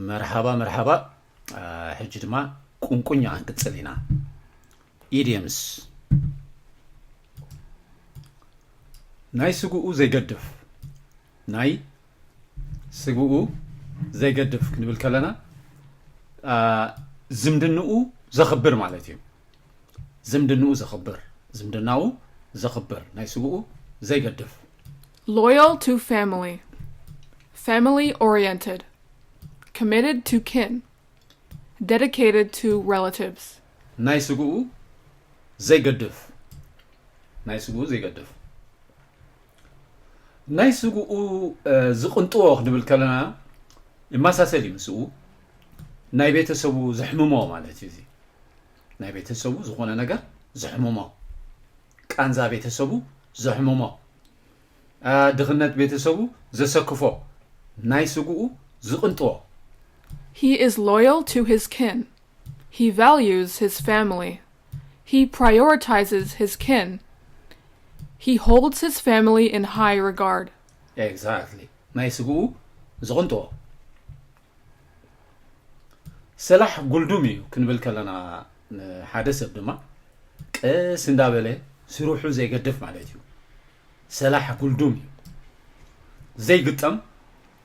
መርሓባ መርሓባ። ሕጂ ድማ ቁንቁኛ ክንቅጽል ኢና። ኢድየምስ። ናይ ስግኡ ዘይገድፍ፣ ናይ ስግኡ ዘይገድፍ ክንብል ከለና ዝምድንኡ ዘኽብር ማለት እዩ። ዝምድንኡ ዘኽብር፣ ዝምድናኡ ዘኽብር፣ ናይ ስግኡ ዘይገድፍ። Loyal to family. Family oriented. Committed to kin. Dedicated to relatives. ናይ ስግኡ ዘይገድፍ፣ ናይ ስግኡ ዘይገድፍ። ናይ ስግኡ ዝቕንጥዎ ክንብል ከለና ይመሳሰል እዩ ምስኡ። ናይ ቤተሰቡ ዘሕምሞ ማለት እዩ። እዚ ናይ ቤተሰቡ ዝኾነ ነገር ዘሕምሞ፣ ቃንዛ ቤተሰቡ ዘሕምሞ፣ ድኽነት ቤተሰቡ ዘሰክፎ፣ ናይ ስግኡ ዝቕንጥዎ። He is loyal to his kin. He values his family. He prioritizes his kin. He holds his family in high regard. Exactly. ናይ ስግኡ ዝቕንጥዎ። ሰላሕ ጉልዱም እዩ ክንብል ከለና ሓደ ሰብ ድማ ቀስ እንዳበለ ስርሑ ዘይገድፍ ማለት እዩ። ሰላሕ ጉልዱም እዩ። ዘይግጠም፣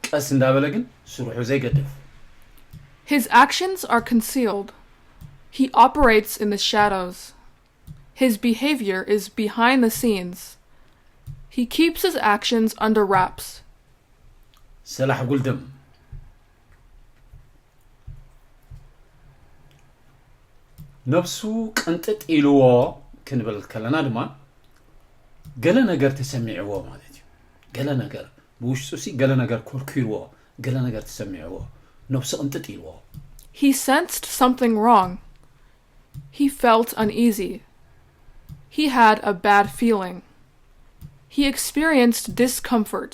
ቀስ እንዳበለ ግን ስርሑ ዘይገድፍ። His actions are concealed. He operates in the shadows. His behavior is behind the scenes. He keeps his actions under wraps. ሰላሕ ጉልድም። ነብሱ ቅንጥጥ ኢልዎ ክንብል ከለና ድማ ገለ ነገር ተሰሚዕዎ ማለት እዩ። ገለ ነገር ብውሽጡ ሲ ገለ ነገር ኮርኪርዎ፣ ገለ ነገር ተሰሚዕዎ፣ ነብሱ ቅንጥጥ ኢልዎ። He sensed something wrong. He felt uneasy. He had a bad feeling. He experienced discomfort.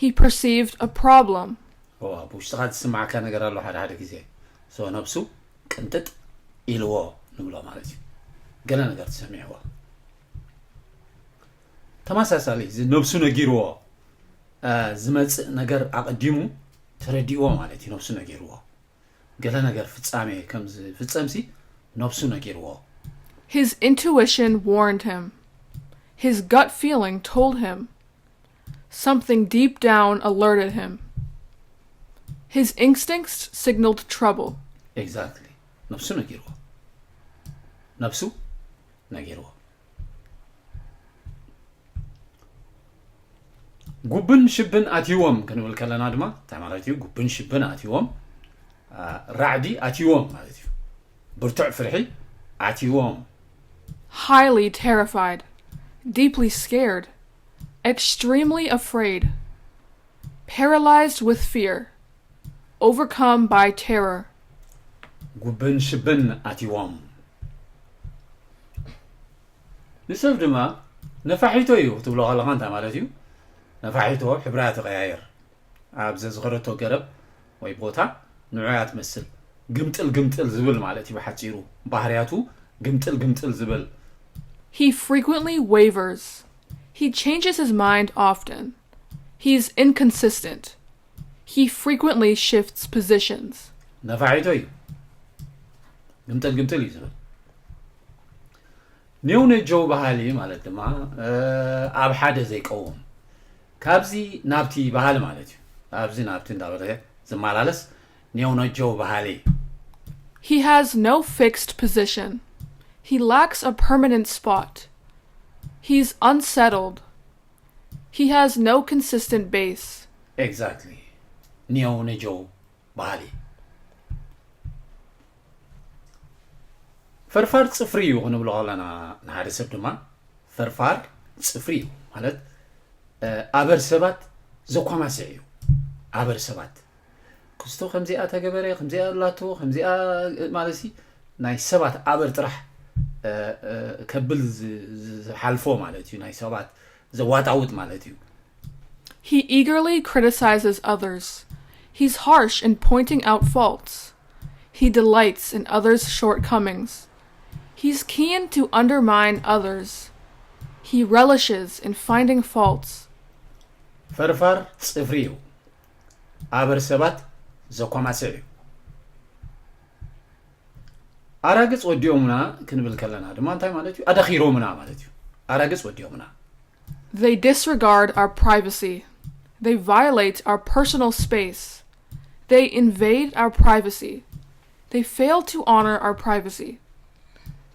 He perceived a problem. ብውሽጥኻ ዝስማዓካ ነገር ኣሎ ሓደ ሓደ ግዜ። ሶ ነብሱ ቅንጥጥ ኢልዎ ንብሎ ማለት እዩ። ገለ ነገር ተሰሚዕዎ። ተመሳሳሊ እዚ ነብሱ ነጊርዎ ዝመፅእ ነገር ኣቐዲሙ ተረዲእዎ ማለት እዩ። ነብሱ ነጊርዎ ገለ ነገር ፍጻሜ ከም ዝፍጸምሲ ነብሱ ነጊርዎ። His intuition warned him. His gut feeling told him. Something deep down alerted him. His instincts signaled trouble. Exactly. ነብሱ ነጊርዎ። ነብሱ ነጊርዎ። ጉብን ሽብን ኣትይዎም ክንብል ከለና ድማ እንታይ ማለት እዩ? ጉብን ሽብን ኣትይዎም፣ ራዕዲ ኣትይዎም ማለት እዩ። ብርቱዕ ፍርሒ ኣትይዎም። Highly terrified, deeply scared, extremely afraid, paralyzed with fear, overcome by terror. ጉብን ሽብን ኣትይዎም። ንሰብ ድማ ነፋሒቶ እዩ ክትብሎ ከለኻ እንታይ ማለት እዩ? ነፋሒቶ ሕብራ ትቐያየር። ኣብ ዘዝኸረቶ ገረብ ወይ ቦታ ንዑ እያ ትመስል። ግምጥል ግምጥል ዝብል ማለት እዩ ብሓጺሩ። ባህርያቱ ግምጥል ግምጥል ዝብል። He frequently wavers. He changes his mind often. He's inconsistent. He frequently shifts positions. ነፋሒቶ እዩ። ግምጥል ግምጥል እዩ ዝብል። ኔው ነጀው ባህሊ ማለት ድማ ኣብ ሓደ ዘይቀውም፣ ካብዚ ናብቲ ባህሊ ማለት እዩ። ኣብዚ ናብቲ እንዳበለ ዝመላለስ ኔው ነጀው ባህሊ። He has no fixed position. He lacks a permanent spot. He's unsettled. He has no consistent base. Exactly. ኔው ነጀው ባህሊ። ፈርፋር ጽፍሪ እዩ ክንብሎ ከለና ንሓደ ሰብ ድማ ፈርፋር ጽፍሪ እዩ ማለት ኣበር ሰባት ዘኳማስዕ እዩ። ኣበር ሰባት ክስቶ ከምዚኣ ተገበረ፣ ከምዚኣ ኣላቶ፣ ከምዚኣ ማለት ሲ ናይ ሰባት ኣበር ጥራሕ ከብል ዝሓልፎ ማለት እዩ። ናይ ሰባት ዘዋጣውጥ ማለት እዩ። He eagerly criticizes others. He's harsh in pointing out faults. He delights in others' shortcomings. He's keen to undermine others. He relishes in finding faults. ፈርፋር ጽፍሪ እዩ። ኣበር ሰባት ዘኳማስዕ እዩ። ኣራግጽ ወዲኦምና ክንብል ከለና ድማ እንታይ ማለት እዩ? ኣዳኺሮምና ማለት እዩ። ኣራግጽ ወዲኦምና። They disregard our privacy. They violate our personal space. They invade our privacy. They fail to honor our privacy.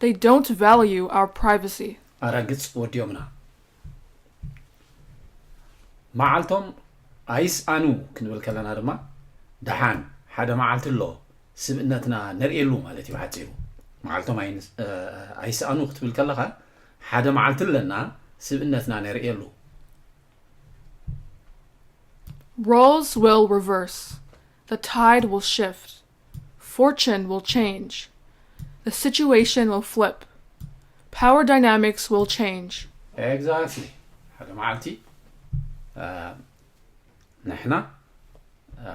They don't value our privacy. ኣራግጽ ወዲኦምና። መዓልቶም ኣይስኣኑ ክንብል ከለና ድማ ደሓን ሓደ መዓልቲ ኣሎ ስብእነትና ነርእየሉ ማለት እዩ። ሓፂሩ መዓልቶም ኣይንስ- እ፣ ኣይስኣኑ ክትብል ከለኻ ሓደ መዓልቲ ኣለና ስብእነትና ነርእየሉ። Roles will reverse. The tide will shift. Fortune will change. The situation will flip. Power dynamics will change. Exactly. ሓደ መዓልቲ እ፣ ንሕና እ፣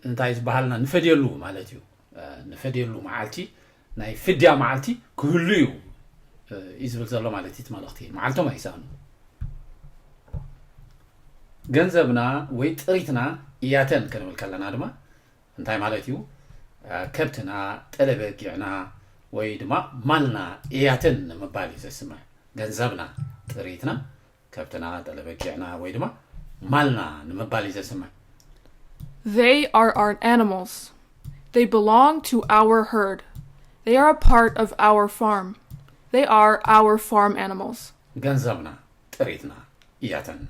እንታይ ዝበሃልና ንፈድየሉ ማለት እዩ። እ፣ ንፈድየሉ መዓልቲ ናይ ፍድያ መዓልቲ ክህሉ እዩ እ፣ እዩ ዝብል ዘሎ ማለት እዩ። እቲ መልእኽቲ መዓልቶም ኣይሰኣኑ። ገንዘብና ወይ ጥሪትና እያተን ክንብል ከለና ድማ እንታይ ማለት እዩ? እ፣ ከብትና፣ ጠለበጊዕና ወይ ድማ ማልና እያተን ንምባል እዩ ዘስምዕ። ገንዘብና፣ ጥሪትና፣ ከብትና፣ ጠለበጊዕና ወይ ድማ ማልና ንምባል እዩ ዘስምዕ። They are our animals. They belong to our herd. They are a part of our farm. They are our farm animals. ገንዘብና፣ ጥሪትና እያተን።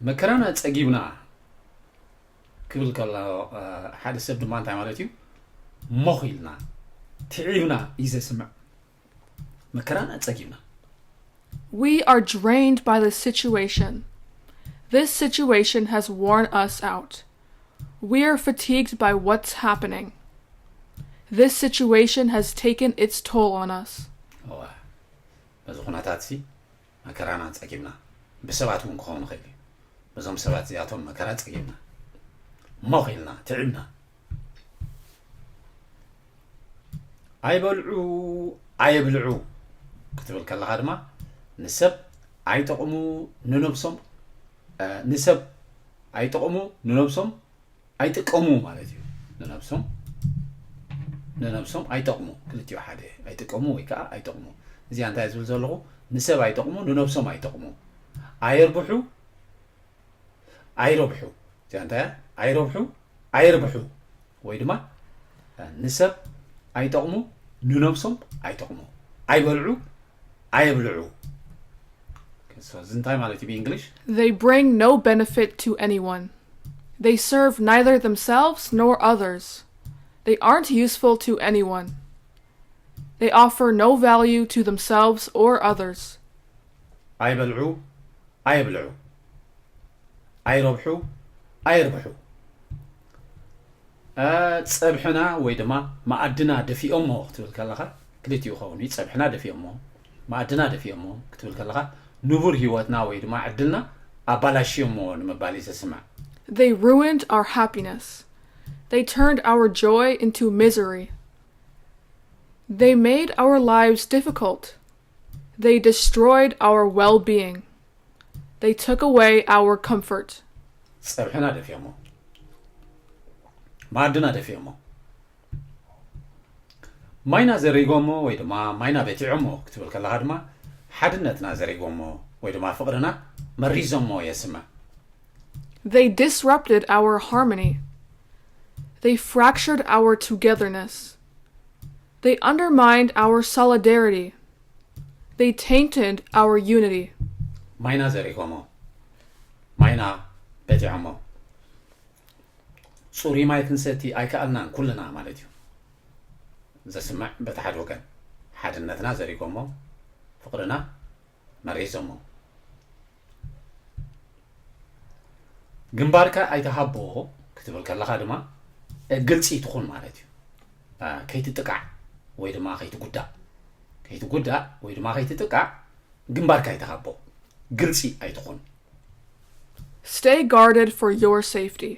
መከራና ጸጊብና ክብል ከሎ እ፣ ሓደ ሰብ ድማ እንታይ ማለት እዩ? ሞኽ ኢልና ትዒብና እዩ ዘስምዕ። መከራና ጸጊብና። We are drained by the situation. This situation has worn us out. We are fatigued by what's happening. This situation has taken its toll on us. እዋ፣ በዚ ኩነታት ሲ መከራና ጸጊብና። ብሰባት እውን ክኸውን ይኽእል እዩ። በዞም ሰባት እዚኣቶም መከራ ጸጊብና፣ ሞኽ ኢልና ትዒብና። ኣይበልዑ ኣየብልዑ ክትብል ከለኻ ድማ ንሰብ ኣይጠቕሙ፣ ንነብሶም እ፣ ንሰብ ኣይጠቕሙ፣ ንነብሶም ኣይጥቀሙ ማለት እዩ። ንነብሶም ንነብሶም ኣይጠቕሙ፣ ክልቲኡ ሓደ። ኣይጥቀሙ ወይ ከዓ ኣይጠቕሙ። እዚኣ እንታይ ዝብል ዘለኹ? ንሰብ ኣይጠቕሙ፣ ንነብሶም ኣይጠቕሙ። ኣየርብሑ፣ ኣይረብሑ። እዚኣ እንታይ እያ? ኣይረብሑ፣ ኣይርብሑ። ወይ ድማ እ፣ ንሰብ ኣይጠቕሙ፣ ንነብሶም ኣይጠቕሙ። ኣይበልዑ፣ ኣየብልዑ። So፣ እዚ እንታይ ማለት እዩ ብእንግሊሽ? They bring no benefit to anyone. They serve neither themselves nor others. They aren't useful to anyone. They offer no value to themselves or others. ኣይበልዑ፣ ኣየብልዑ። ኣይረብሑ፣ ኣየርብሑ። እ፣ ጸብሕና ወይ ድማ መኣድና ደፊኦሞ ክትብል ከለኻ ክልቲኡ ይኸውን እዩ። ጸብሕና ደፊኦሞ፣ መኣድና ደፊኦሞ ክትብል ከለኻ ንቡር ህይወትና ወይ ድማ ዕድልና ኣባላሽዮሞ ንምባል እዩ ዘስምዕ። They ruined our happiness. They turned our joy into misery. They made our lives difficult. They destroyed our well being. They took away our comfort. ጸብሕና ደፊኦሞ፣ መኣድና ደፊኦሞ፣ ማይና ዘሪጎሞ ወይ ድማ ማይና በቲዖሞ ክትብል ከለኻ ድማ ሓድነትና ዘሪጎሞ ወይ ድማ ፍቕርና መሪዞሞ የስምዕ። They disrupted our harmony. They fractured our togetherness. They undermined our solidarity. They tainted our unity. ማይና ዘሪጎሞ፣ ማይና በቲዖሞ፣ ጽሩይ ማይ ክንሰቲ ኣይከኣልናን ኩልና ማለት እዩ። ዘስምዕ በቲ ሓደ ወገን ሓድነትና ዘሪጎሞ፣ ፍቕርና መሪዞሞ። ግንባርካ ኣይትሃቦ ክትብል ከለኻ ድማ እ፣ ግልፂ ትኹን ማለት እዩ። እ፣ ከይትጥቃዕ ወይ ድማ ከይትጉዳእ፣ ከይትጉዳእ ወይ ድማ ከይትጥቃዕ ግንባርካ ኣይትሃቦ፣ ግልፂ ኣይትኹን። Stay guarded for your safety.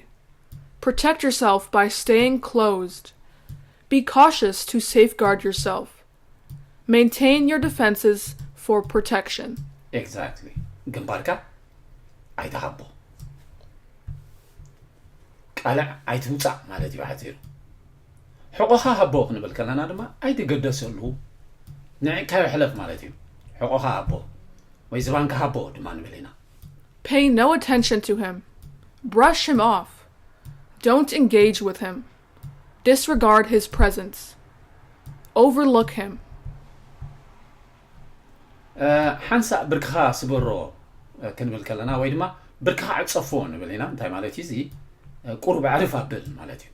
Protect yourself by staying closed. Be cautious to safeguard yourself. Maintain your defenses for protection. Exactly. ግንባርካ ኣይትሃቦ። ኣልዕ ኣይትውፃእ ማለት እዩ ብሓፂሩ። ሕቆኻ ሃቦ ክንብል ከለና ድማ ኣይትገደሰሉ፣ ንዒቕካዮ ሕለፍ ማለት እዩ። ሕቆኻ ሃቦ ወይ ዝባንካ ሃቦ ድማ ንብል ኢና። Pay no attention to him. Brush him off. Don't engage with him. Disregard his presence. Overlook him. ሓንሳእ ብርክኻ ስበሮ ክንብል ከለና ወይ ድማ ብርክኻ ዕፀፎ ንብል ኢና። እንታይ ማለት እዩ እዚ? ቁሩብ ኣዕርፍ ኣብል ማለት እዩ።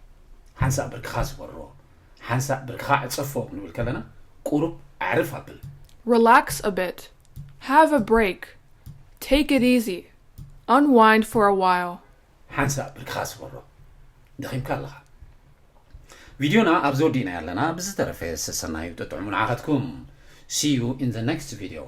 ሓንሳእ ብርክኻ ስበሮ፣ ሓንሳእ ብርክኻ ዕፀፎ ክንብል ከለና ቁሩብ ኣዕርፍ ኣብል። Relax a bit. Have a break. Take it easy. Unwind for a while. ሓንሳእ ብርክኻ ስበሮ፣ ደኺምካ ኣለኻ። ቪድዮና ኣብዚ ወዲእና ኣለና። ብዝተረፈ ሰሰናዩ ጥጥዕሙ ንዓኸትኩም። See you in the next video.